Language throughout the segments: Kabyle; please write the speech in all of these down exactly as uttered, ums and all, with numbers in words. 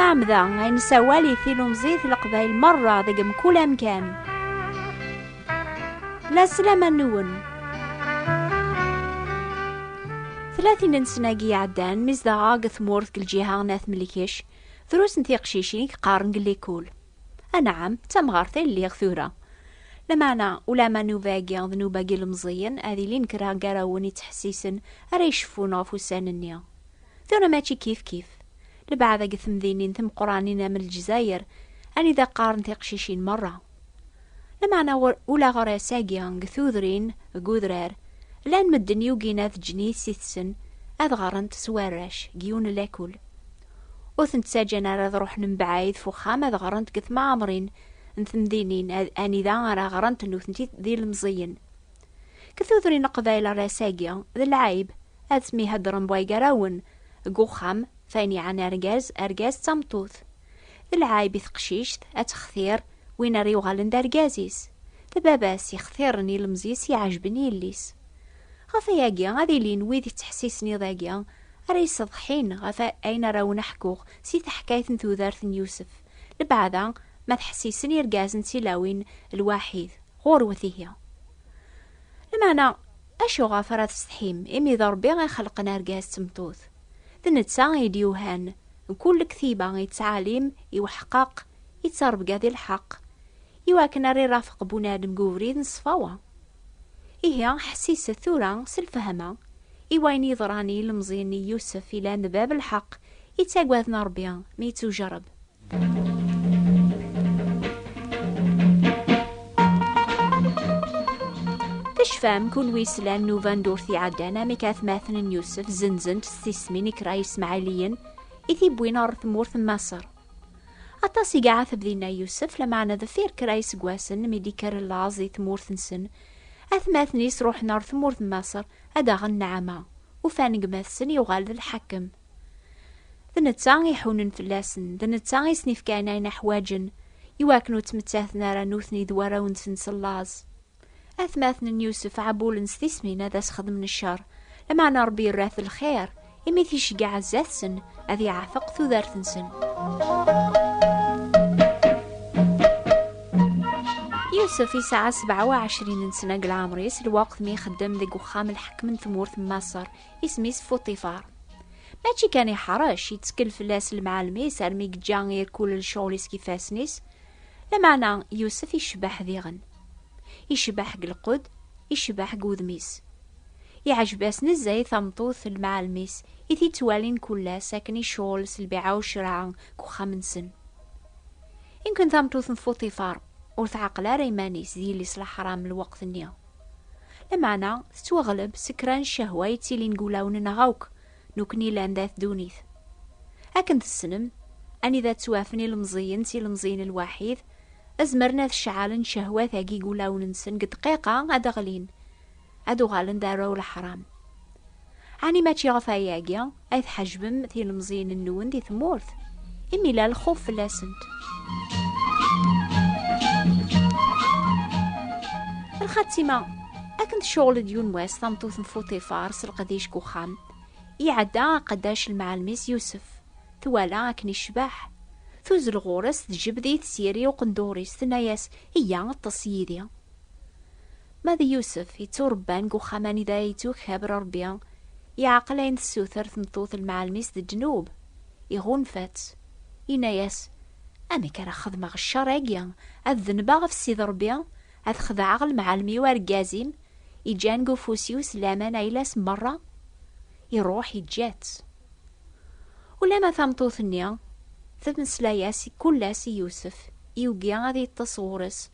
Ɛemda ay nessawal i tilumẓit leqbayel merra deg mkul amkan. La slama-nwen. Tlatin n ssna-agi iɛeddan, mi zedɣeɣ deg tmurt deg lǧiha n At Melkic, drus n tiqcicin i yeqqaren deg likul. Anɛam, d tamɣart ay lliɣ tura. Lameɛna, ulama nnuba-agi d nnuba n yilemẓiyen, ad ilin kra gar-awen yettḥessisen ara iceffun ɣef ussan-nni. Tura mačči kif kif. Lebɛad deg temdinin timeqqranin am Lezzayer, anida qqaren tiqcicin merra. Lameɛna ur-, ula ɣer ass-agi, deg tudrin, deg udrar, llan medden yugin ad ǧǧen yessi-tsen ad ɣrent s warrac deg yiwen n lakul. Ur ten-ttaǧǧan ara ad ruḥen mebɛid f uxxam ad ɣrent deg temɛemrin n temdinin, ad, anida ara ɣrent nutenti d ilemẓiyen. Deg tudrin n Leqbayel ar ass-agi, d lɛib ad ttemihedren way gar-awen deg uxxam, f ayen yeɛnan argaz, argaz d tameṭṭut. D lɛib i teqcict ad textir win ara yuɣalen d argaz-is. D baba-s ixtiren ilemẓi-s iɛejben i yelli-s. Ɣef ayagi, ad ilin wid yettḥessisen iḍ-agi ara yesseḍḥin ɣef a-, ayen ara wen-ḥkuɣ si teḥkayt n tudert n Yusef, lebɛada ma tḥessisen irgazen d tilawin lwaḥid ɣur-wet ihi. Lameɛna, acu ɣef ara tsetḥim, imi d Ṛebbi i xelqen argaz d tmeṭṭut? D netta i d-yuhan kul lektiba i ttɛalim, i uḥqaq, i ttṛebga di lḥeqq, iwakken ara irafeq bunadem deg ubrid n ṣṣfawa. Ihi, ḥessiset tura s lfehma i wayen yeḍran i yilemẓi-nni Yusef, ilan d bab lḥeqq, ittagaden Ṛebbi mi yettujerreb. Tecfam, kunwi yeslan nnuba n ddurt iɛeddan, amek atmaten n Yusef zenzen-t s tismin i kra Ismaɛiliyen i t-iwwin ɣer tmurt n Maṣer. Aṭas i iɛateb dinna Yusef, lameɛna deffir kra iseggasen mi d-ikker laẓ di tmurt-nsen, atmaten-is ruḥen ɣer tmurt n Maṣer ad aɣen nneɛma, ufan gma-tsen yuɣal d lḥakem. D netta i iḥunen fell-asen, d netta i sen-ifkan ayen ḥwaǧen, iwakken ur ttmettaten ara nutni d warraw-nsen s llaẓ. Atmaten n Yusef ɛewwlen s tismin ad as-xedmen ccer, lameɛna Ṛebbi yerra-t lxir, imi t-iceggeɛ zdat-sen ad iɛteq tudert-nsen. Yusef yesɛa sebɛa u ɛecrin n sna deg leɛmer-is, lweqt mi ixeddem deg uxxam n lḥakem n tmurt n Maṣer, isem-is Fuṭifar. Mačči kan iḥrec, yettkel fell-as lemɛalem-is armi yeǧǧa irkul lecɣel-is deg ifassen-is, lameɛna Yusef icbeḥ diɣen. Icbeḥ deg lqed, icbeḥ deg wudem-is. Iɛjeb-as nezzeh i tameṭṭut n lemɛalem-is i t-ittwalin kul ass akken icɣel s lbiɛa u ccraɛa deg uxxam-nsen. Imken tameṭṭut n Fuṭifar ur tɛeqqel ara iman-is d yelli-s leḥram lweqt-nni. Lameɛna tettwaɣleb s kra n ccehwa yettilin deg wulawen-nneɣ akk, nekkni llan dat ddunit. Akken tessnem, anida ttwafen ilemẓiyen s ilemẓiyen lwaḥid, zemren ad ceɛlen ccehwat-agi deg wulawen-nsen deg dqiqa ad d-ɣlin, ad uɣalen d arraw leḥram. Ɛni mačči ɣef ayagi ay tḥejbem tilemẓiyin-nwen di tmurt, imi la lxuf fell-asent? Lxatima, akken tecɣel-d yiwen wass tameṭṭut n Fuṭifar s leqdic deg uxxam, iɛedda aqeddac n lemɛalem-is Yusef, twala akken icbeḥ. Tuzzel ɣur-s, tjebd-it s yiri uqendur-is, tenna-yas: "Iyya, ṭṭes yid-i." Ma d Yusef, yetturebban deg uxxam anida yettukab Ṛebbi, yeɛqel ayen tessuter tmeṭṭut n lemɛalem-is d ddnub, iɣunfa-tt. Yenna-yas: "Amek ara xedmeɣ ccer-agi, ad denbeɣ ɣef Ssid Ṛebbi, ad xedɛeɣ lemɛalem-iw argaz-im, iǧǧan deg ufus-iw s laman ayla-s merra?" Iṛuḥ, iǧǧa-tt. Ulama tameṭṭut-nni, temmeslay-as kul ass i Yusef, yugi ad yeṭṭes ɣur-s,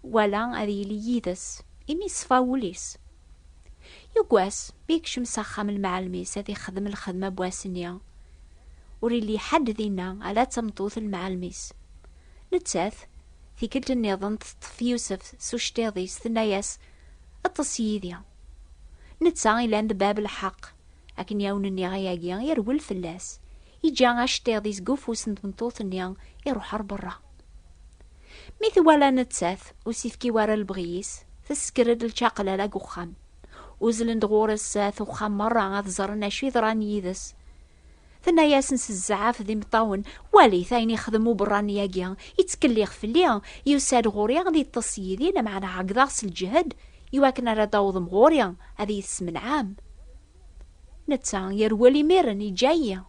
wala ad yili yid-s, imi yeṣfa wul-is. Yiwwas, mi yekcem s axxam n lemɛalem-is ad ixdem lxedma n wass-nni, ur illi ḥedd dinna, ala d tameṭṭut n lemɛalem-is. Nettat, tikkelt nniḍen teṭṭef Yusef s uceṭṭiḍ-is, tenna-yas: "Ṭṭes yid-i." Netta ilan d bab lḥeqq, akken i awen-nniɣ ayagi, yerwel fell-as. Iǧǧa aceṭṭiḍ-is deg ufus n tmeṭṭut-nni, iruḥ ar berra. Mi twala nettat ur s-ifki wara lebɣi-is, tesker-d lčaqlala deg uxxam. Uzzlen-d ɣur-s at uxxam merra ad ẓren acu yeḍran yid-s. Tenna-yasen s zzɛaf d imeṭṭawen: "Walit ayen ixdem uberrani-agi, ittkelliɣ fell-i, yusa-d ɣur-i ad iṭṭes yid-i, lameɛna ɛeggḍeɣ s lǧehd, iwakken ara d-awḍem ɣur-i, ad iyi-tesmenɛem." Netta yerwel imiren, iǧǧa-yi.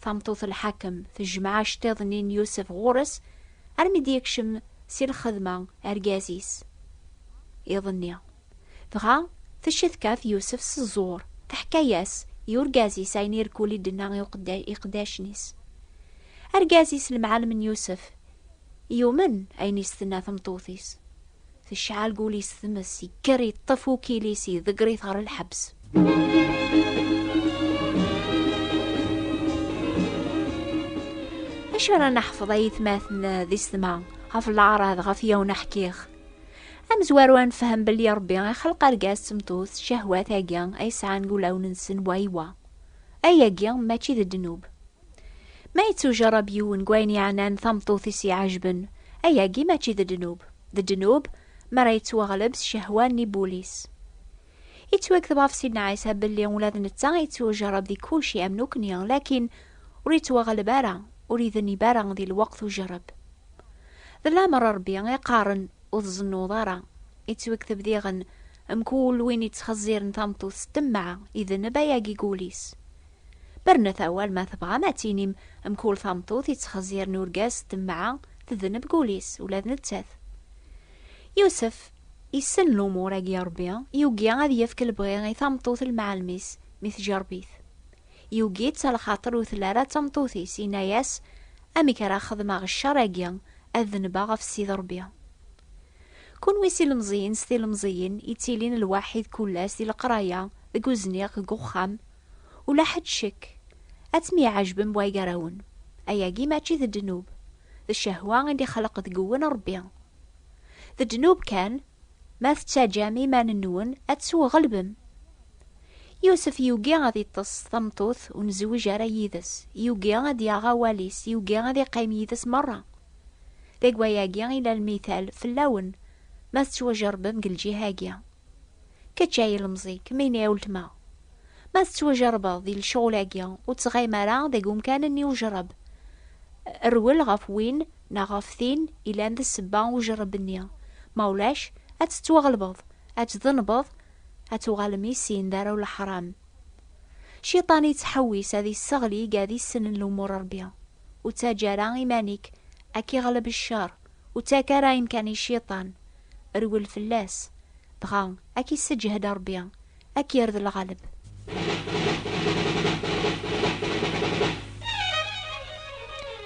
Tameṭṭut n lḥakem tejmeɛ aceṭṭiḍ-nni n Yusef ɣur-s armi d-yekcem si lxedma argaz-is iḍ-nni. Dɣa teccetka ɣef Yusef s ẓẓur, teḥka-yas i urgaz-is ayen irkul i d-tenna i uqedda-, iqeddacen-is. Argaz-is, lemɛalem n Yusef, yumen ayen i s-tenna tmeṭṭut-is. Tecɛel deg wul-is tmes, ikker iṭṭef ukil-is, iḍegger-it ɣer lḥebs. Acu ara neḥfeḍ ay atmaten d isetma ɣef leɛraḍ ɣef yawen ḥkiɣ? Amezwaru ad nefhem belli Ṛebbi ixleq argaz d tmeṭṭut s ccehwat-agi ay sɛan deg wulawen-nsen wa i wa. Ayagi mačči d ddnub. Ma yettujerreb yiwen deg wayen yeɛnan tameṭṭut i s-iɛejben, ayagi mačči d ddnub. D ddnub mi ara yettwaɣleb s ccehwa-nni n wul-is. Yettwakteb ɣef Sidna Ɛisa belli ula d netta yettwajerreb di kulci am nukni, lakin ur yettwaɣleb ara, ur idennib ara di lweqt ujerreb. D lamer Ṛebbi iqqaren: "Ur tzennuḍ ara." Yettwakteb diɣen: "Mkul win yettxezziren tameṭṭut s ṭṭemmeɛ, idenneb ayagi deg wul-is." Bernet awal ma tebɣam ad tinim: "Mkul tameṭṭut yettxezziren urgaz s ṭṭemmeɛ, tedneb deg wul-is, ula d nettat." Yusef issen lumuṛ-agi n Ṛebbi, yugi ad yefk lebɣi i tameṭṭut n lemɛalem-is mi tjerreb-it. Yugi-tt, lxaṭer ur telli ara d tameṭṭut-is, yenna-yas: "Amek ara xedmeɣ ccer-agi, ad denbeɣ ɣef Ssid Ṛebbi?" Kunwi s ilemẓiyen s tilemẓiyin yettilin lwaḥid kul ass di leqraya, deg uzniq, deg uxxam, ula ḥedd ccekk, ad temyeɛjbem way gar-awen. Ayagi mačči d ddnub, d ccehwa i d-ixleq deg-wen Ṛebbi. D ddnub kan ma tettaǧǧam iman-nwen ad tettwaɣelbem. Yusef yugi ad iṭṭes tameṭṭut ur nezwiǧ ara yid-s, yugi ad yaɣ awal-is, yugi ad iqqim yid-s merra. Deg wayagi i la lmital fell-awen, ma tettwajerrbem deg lǧiha-agi. Kečč ay ilemẓi, kemmini ay weltma. Ma tettwajerrbeḍ di lecɣal-agi, ur ttɣim ara deg umkan-nni ujerreb. Rwel ɣef win neɣ ɣef tin ilan d ssebba ujerreb-nni. Ma ulac, ad tettwaɣelbeḍ, ad tdenbeḍ, ad tuɣalem i sin d arraw n leḥram. Cciṭan yettḥewwis ad isseɣli igad issnen lumuṛ n Ṛebbi. Ur ttaǧǧa ara iman-ik ad k-iɣleb ccer, ur ttak ara imkan i cciṭan. Rwel fell-as, dɣa ad k-isseǧhed Ṛebbi, ad k-irr d lɣaleb.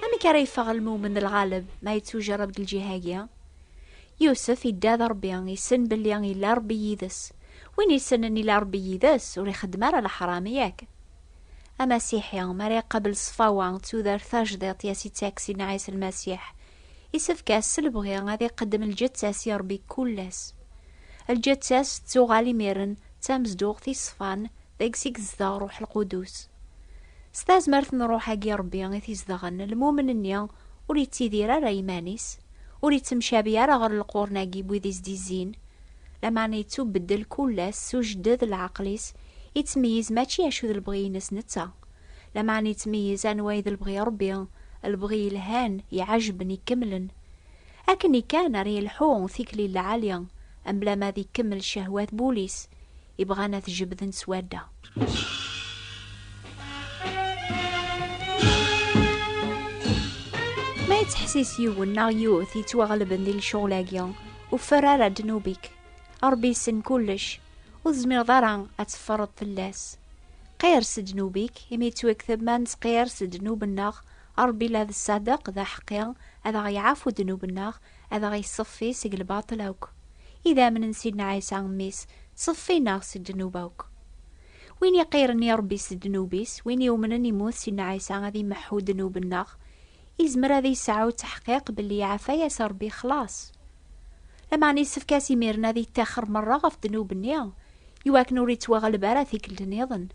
Amek ara yeffeɣ lmumen d lɣaleb ma yettujerreb deg lǧiha-agi? Yusef idda d Ṛebbi, issen belli illa Ṛebbi yid-s. Win issnen illa Ṛebbi yid-s, ur ixeddem ara leḥram, yak? Amasiḥi, mi ara iqabel ṣṣfawa d tudert tajdiṭ i as-ittak Sidna Ɛisa Lmasiḥ, isefk-as s lebɣi ad iqeddem lǧetta-s i Ṛebbi kul ass. Lǧetta-s tettuɣal imiren d tamezduɣt iṣfan, deg-s i yezdeɣ Ṛuḥ Lqudus. S tazmert n Ṛuḥ-agi n Ṛebbi i t-izedɣen, lmumen-nni ur yettidir ara iman-is, ur yettemcabi ara ɣer lqurn-agi n wid i s-d-izzin, lameɛna yettubeddel kul ass s ujedded n leɛqel-is, yettmeyyiz mačči acu d lebɣi-ines netta, lameɛna yettmeyyiz anwa i d lebɣi n Ṛebbi, lebɣi yelhan, iɛejben, ikemlen. Akken kan ara yelḥu tikli n lɛali, mebla ma ad ikemmel ccehwat n wul-is, ibɣan ad t-jebden s wadda. Ma yettḥessis yiwen neɣ yiwet yettwaɣelben di lecɣal-agi, ur ffer ara ddnub-ik. Ṛebbi yessen kullec, ur tezmireḍ ara ad teffreḍ fell-as. Qir s ddnub-ik, imi yettwakteb ma nettqir s ddnub-nneɣ, Ṛebbi la d ṣṣadeq, d aḥeqqi, ad aɣ-yeɛfu ddnub-nneɣ, ad aɣ-yeṣṣeffi seg lbaṭel akk. Idammen n Sidna Ɛisa Mmi-s ttṣeffin-aɣ si ddnub akk. Win iqiren i Ṛebbi s ddnub-is, win yumnen immut Sidna Ɛisa ad imeḥḥu ddnub-nneɣ, izmer ad yesɛu ttaḥqiq belli iɛfa-yas Ṛebbi xlaṣ. Lameɛna yessefk-as imiren ad yettaxer merra ɣef ddnub-nni, iwakken ur yettwaɣleb ara tikkelt nniḍen.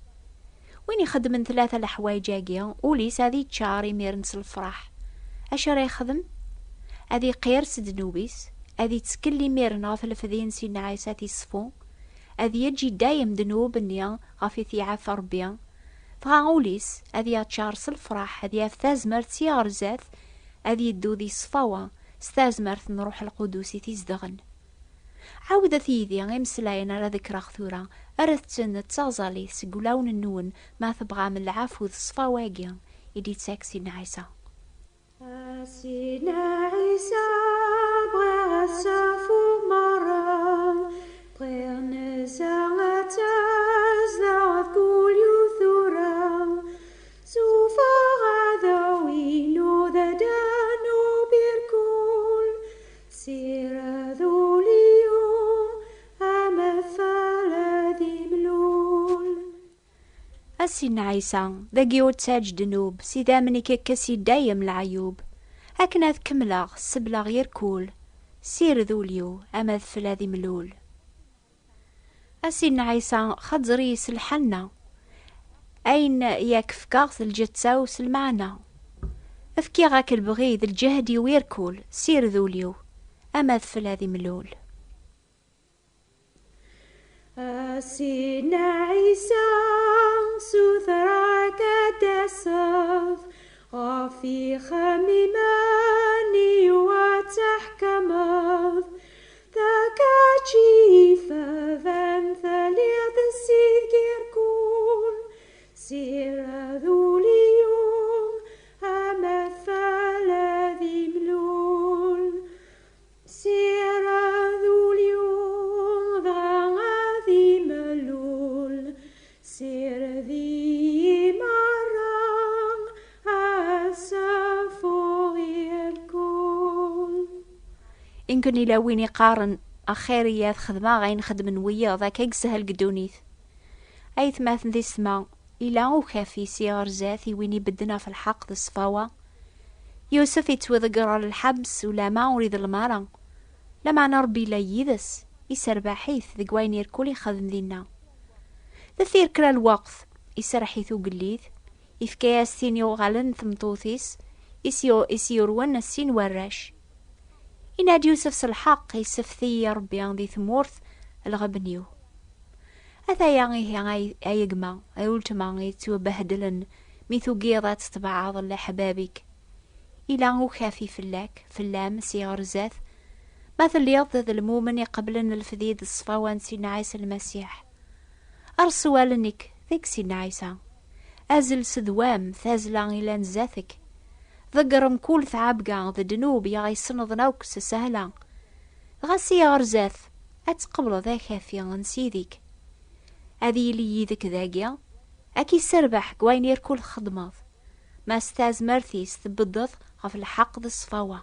Win ixeddmen tlata leḥwayeǧ-agi, ul-is ad yeččar imiren s lefraḥ. Acu ara yexdem? Ad iqir s ddnub-is, ad ittkel imiren ɣef lefdi n Sidna Ɛisa tiṣfu, ad yeǧǧ i dayem ddnub-nni ɣef i t-iɛafa Ṛebbi, Dɣa ul-is ad yaččar s lefraḥ, ad yaf tazmert si ɣer zdat, ad yeddu di ṣṣfawa s tazmert n Ṛuḥ Lqudus i t-izedɣen. Ɛawdet yid-i imeslayen ara ḍekkreɣ tura, rret-ten d taẓallit seg wulawen-nwen, ma tebɣam lɛafu d ṣṣfawa-agi i d-ittak Sidna Ɛisa. A Sidna Ɛisa, bɣiɣ ad safuɣ merra, bɣiɣ nezha ad tazdeɣ d kul yiwet tura. Sufeɣ adaw-inu d adanub irkul, sired ul-iw am afal ad imlul. A Sidna Ɛisa, dagi ur ttaǧ ddnub, s idammen-ik ad k-as-iddayem leɛyub. Akken ad kemmleɣ, sebleɣ irkul, sired ul-iw am adfel ad imlul. A Sidna Ɛisa, xaẓer-iyi s lḥanna, ayen i ak-fkeɣ d lǧetta-w s lmeɛna. Fkiɣ-ak lebɣi d lǧehd-iw irkul, sired ul-iw am adfel ad imlul. A Sidna Ɛisa, sutreɣ-ak ad d-taseḍ, ɣef yixxam iman-iw ad teḥkameḍ, d kečč i ifaden, telliḍ d Ssid n irkul, sired ul-iw am afal ad imlul. Sired ul-iw dɣa ad imlul, sired-iyi merra ad safuɣ irkul. Inken ila win iqqaren, axir-iyi ad xedmeɣ ayen xedmen wiyiḍ, akka i yeshel deg ddunit. Aytmaten di ssma, ila ukafi si ɣer zdat i win ibedden ɣef lḥeqq d ṣṣfawa. Yusef ittwiḍegger ɣer lḥebs, ulama ur iḍellem ara, lameɛna Ṛebbi yella yid-s, iserbaḥ-it deg wayen irkul ixdem dinna. Deffir kra lweqt, iserreḥ-it ugellid, ifka-yas tin yuɣalen d tmeṭṭut-is, i s-yu-, i s-yurwen sin warrac. Yenna-d Yusef s lḥeqq, issefti-yi Ṛebbi di tmurt lɣebn-iw. Ataya ihi ay, ay gma, ay ultma yettwabehdlen mi tugiḍ ad tetbeɛeḍ leḥbab-ik. Ila ukafi fell-ak, fell-am, si ɣer zdat, ma telliḍ d lmumen iqeblen lefdi d ṣṣfawa n Sidna Ɛisa Lmasiḥ. Erṣu allen-ik deg Sidna Ɛisa. Azel s ddwam tazzla ilan zdat-k. Ḍegger mkul tɛebga d ddnub i ɣ-isennḍen akk s sahla. Dɣa si ɣer zdat, ad tqebleḍ akafi n Sidi-k. Ad yili yid-k dagi, ad k-isserbeḥ deg wayen irkul txeddmeḍ, ma s tazmert-is tbeddeḍ ɣef lḥeqq d ṣṣfawa.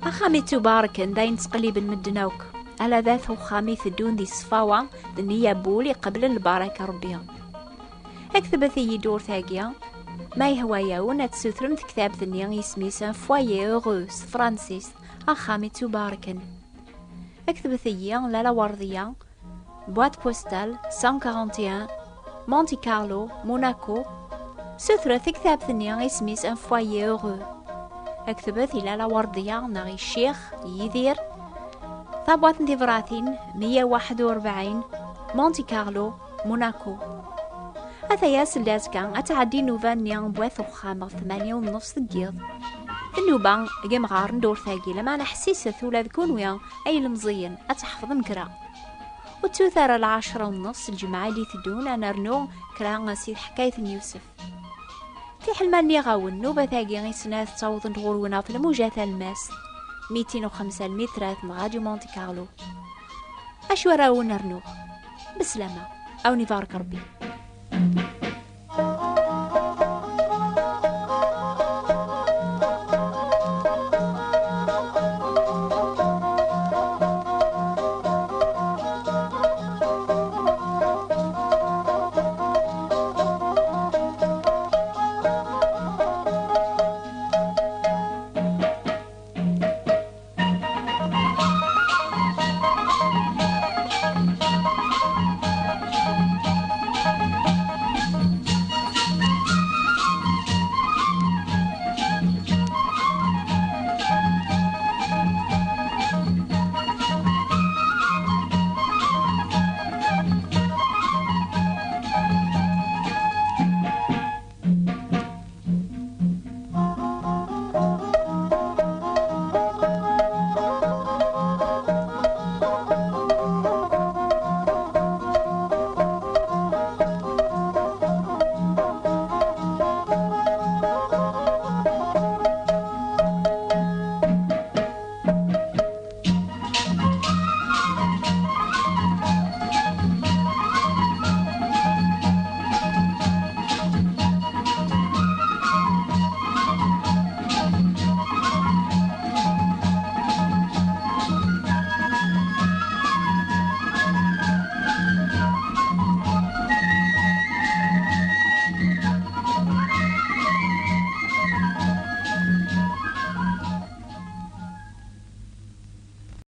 Axxam ittubarken d ayen ttqelliben medden akk, ala dat uxxam iteddun di ṣṣfawa d nniya n wul iqeblen lbaraka Ṛebbi. Aktbet-iyi-d ɣur tagi, ma yehwa-yawen ad tessutrem tektabt-nni isem-is Un foyer heureux s tefransist, axxam ittubarken. Aktbet-iyi Lalla Werdiya, boîte postale cent quarante et un, Monte Carlo, Monaco. Sutret tektabt-nni isem-is Un foyer heureux. Aktbet i Lalla Werdiya neɣ i Ccix Yidir, tabwaṭ n tebratin meyya u waḥed u rebɛin, Monte Carlo, Monaco. Ataya seld azekka ad tɛeddi nnuba-nni n wat uxxam ɣef tmanya u nnefs deg yiḍ. D nnuba deg imɣar n ddurt-agi, lameɛna ḥessiset ula d kunwi ay ilemẓiyen ad tḥefḍem kra. Ur ttut ara lɛecra u nnefs lǧemɛa i d-iteddun ad nernu kra si tḥekkayt n Yusef. Fiḥel ma nniɣ-awen, nnubat-agi i snat ttawḍent ɣur-wen ɣef lmuja talmast, mitin u xemsa lmitrat n Radio Monte Carlo. Acu ara awen-rnuɣ? Beslama, a wen-ibarek Rebbi.